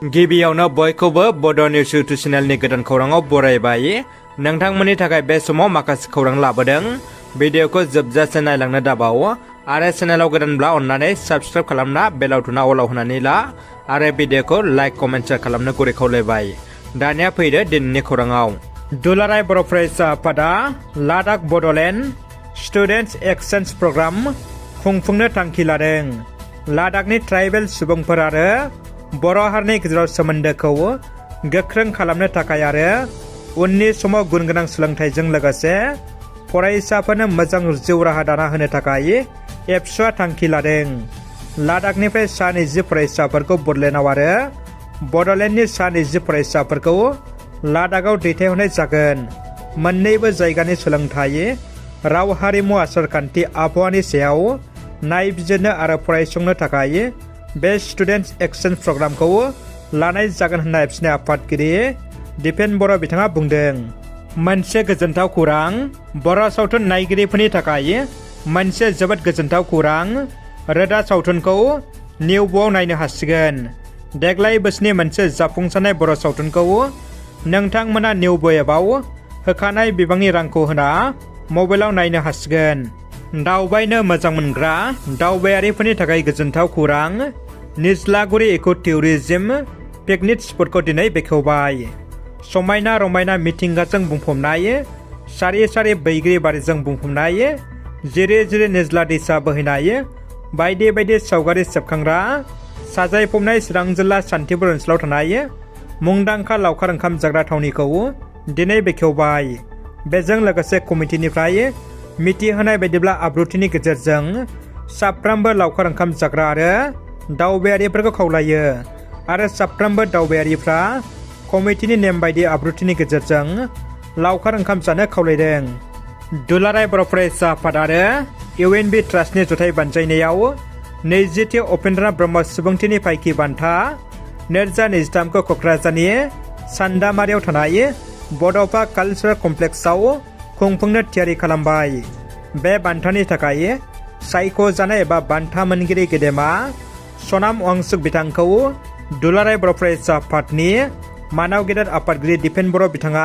गिबियावनो बयखौबो बड' निउस इउटुब चेनेलनि गोदान खौराङाव बरायबाय। नोंथांमोननि थाखाय बे समाव माखासे खौरां लाबोदों। भिडिअखौ जोबजासे नायलांनो दाबाव आरो चेनेलाव गोदानब्ला अन्नानै साबस्क्राइब खालामना बेल आइकनआ अलाव होनानै ला आरो भिडिअखौ लाइक कमेन्ट शेयार खालामनो गुरै खावलायबाय। दानिया फैदो दिनैनि खौराङाव। दुलाराय बर' फरायसा आफादा Ladakh Bodoland students exchange programme खुंफुंनो थांखि लादों। लादाखनि ट्राइबेल सुबुंफोर आरो बर' हारिनि गेजेराव सोमोन्दोखौ गोख्रों खालामनो थाखाय आरो उननि समाव गुनगोनां सोलोंथाइजों लोगोसे फरायसाफोरनो मोजां जिउ राहा दाना होनो थाखाय एबसुआ थांखि लादों। लादाखनिफ्राय सा 20 फरायसाफोरखौ बड'लेण्डआव आरो बड'लेण्डनि सा 20 फरायसाफोरखौ लादाखआव दैथायहरनाय जागोन। मोन्नैबो जायगानि सोलोंथाइ, राव हारिमु आसारखान्थि आबहावानि सायाव नायबिजिरनो आरो फरायसंनो थाखाय बे स्टुडेन्टस एक्सचेन्ज प्रग्रामखौ लानाय जागोन होनना एबसुनि आफादगिरि दिपेन बर' बिथाङा बुंदों। मोनसे गोजोनथाव खौरां। बर' सावथुन नायगिरिफोरनि थाखाय मोनसे जोबोद गोजोनथाव खौरां। रोदा सावथुनखौ निउब'आव नायनो हासिगोन। देग्लाय बोसोरनि मोनसे जाफुंसारनाय बर' सावथुनखौ नोंथांमोना निउब' एपआव होखानाय बिबांनि रांखौ होना मबाइलाव नायनो हासिगोन। दावबायनो मोजां मोनग्रा दावबायारिफोरनि थाखाय गोजोनथाव खौरां। निज्लागुरि इको टुरिज्म पिकनिक स्पटखौ दिनै बेखेवबाय। समायना रमायना मिथिंगाजों बुंफबनाय, सारि सारि बैग्रि बारिजों बुंफबनाय, जिरि जिरि निज्ला दैसा बोहैनाय, बायदि बायदि सावगारि सेबखांग्रा साजायफबनाय चिरां जिल्ला सान्थिपुर ओनसोलाव थानाय मुंदांखा लावखार ओंखाम जाग्रा थावनिखौ दिनै बेखेवबाय। बेजों लोगोसे कमिटिनिफ्राय मिथिहोनाय बायदिब्ला आब्रुथिनि गेजेरजों साफ्रोमबो लावखार ओंखाम जाग्रा आरो दावबायारिफोरखौ खावलायो आरो साफ्रोमबो दावबायारिफ्रा कमिटिनि नेम बायदि आब्रुथिनि गेजेरजों लावखार ओंखाम जानो खावलायदों। दुलाराय बर' फरायसा आफाद आरो UNB ट्रास्टनि जथाय बानजायनायाव 20थि उपेन्द्रनाथ ब्रह्म सुबुंथिनि फायखि बान्था 2023खौ क'क्राझारनि सान्दामारियाव थानाय बड'फा कालचारेल कमप्लेक्सआव खुंफुंनो थियारि खालामबाय। बे बान्थानि थाखाय सायख'जानाय एबा बान्था मोनगिरि गेदेमा सनाम वांचुक बिथांखौ दुलाराय बर' फरायसा आफादनि मानाव गेदेर आफादगिरि दिपेन बर' बिथाङा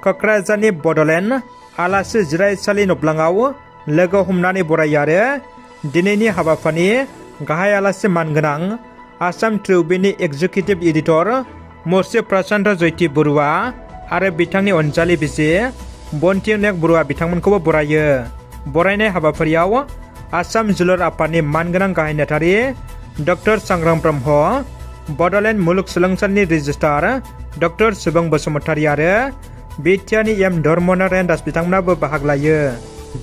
क'क्राझारनि बड'लेण्ड आलासि जिरायसालि नब्लाङाव लोगो हमनानै बरायो आरो दिनैनि हाबाफारिनि गाहाय आलासि मानगोनां आसाम ट्रिब्युननि एग्जिकिउटिभ एडिटर मुर्शि प्रशान्त जयति बरुवा आरो बिथांनि अनजालि बिसि बन्ति नायक बरुवा बिथांमोनखौबो बरायो। बरायनाय हाबाफारियाव आसाम जोलुर आफादनि मानगोनां गाहाय नेहाथारि डक्टर सांग्रां ब्रह्म, बड'लेण्ड मुलुगसोलोंसालिनि रेजिस्ट्रार डक्टर सुबुं बसुमतारी आरो बिटिआरनि एम धर्मनारायण दास बिथांमोनाबो बाहागो लायो।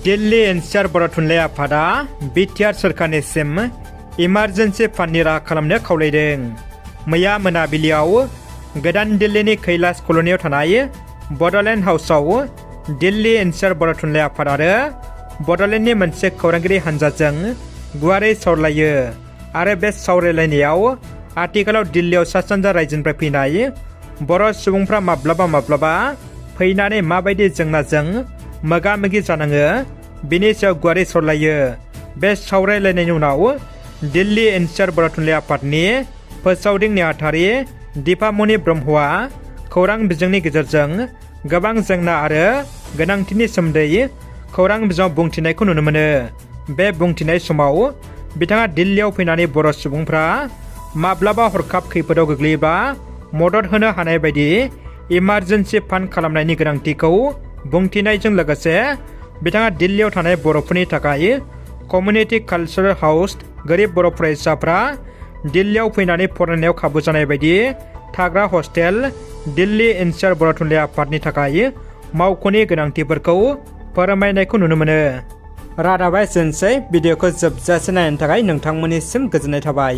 दिल्ली एनसिआर बर' थुनलाइ आफादा बिटिआर सोरखारनिसिम इमारजेन्सि फान्डनि राहा खालामनो खावलायदों। मैया मोनाबिलियाव गोदान दिल्लीनि कैलाश कल'नियाव थानाय बड'लेण्ड हाउसआव दिल्ली एनसिआर बर' थुनलाइ आफाद आरो बड'लेण्डनि मोनसे खौरांगिरि हानजाजों गुवारै सावरायो आरो बे सावरायलायनायाव आथिखालाव दिल्लीयाव सा सानजा रायजोनिफ्राय फैनाय बर' सुबुंफ्रा माब्लाबा फैनानै माबायदि जेंनाजों मोगा मोगि जानाङो बिनि सायाव गुवारै सावरायो। बे सावरायलायनायनि उनाव दिल्ली एनसिआर बर' थुनलाइ आफादनि फोसावदिं नेहाथारि दिपामणि ब्रह्मआ खौरां बिजोंनि गेजेरजों गोबां जेंना आरो गोनांथिनि सोमोन्दै खौरां बिजोङाव बुंथिनायखौ नुनो मोनो। बे बुंथिनाय समाव बिथाङा दिल्लीयाव फैनानै बर' सुबुंफ्रा माब्लाबा हरखाब खैफोदाव गोग्लैयोबा मदद होनो हानाय बायदि इमारजेन्सि फान्ड खालामनायनि गोनांथिखौ बुंथिनायजों लोगोसे बिथाङा दिल्लीयाव थानाय बर'फोरनि थाखाय कमिउनिटि कालचारेल हाउस, गोरिब बर' फरायसाफ्रा दिल्लीयाव फैनानै फरायनायाव खाबु जानाय बायदि थाग्रा हस्टेल, दिल्ली एनसिआर बर' थुनलाइ आफादनि थाखाय मावख'नि गोनांथिफोरखौ फोरमायनायखौ नुनो मोनो। रादाबा एसेनोसै। भिडिअखौ जोबजासे नायनो थाखाय नोंथांमोननिसिम गोजोननाय थाबाय।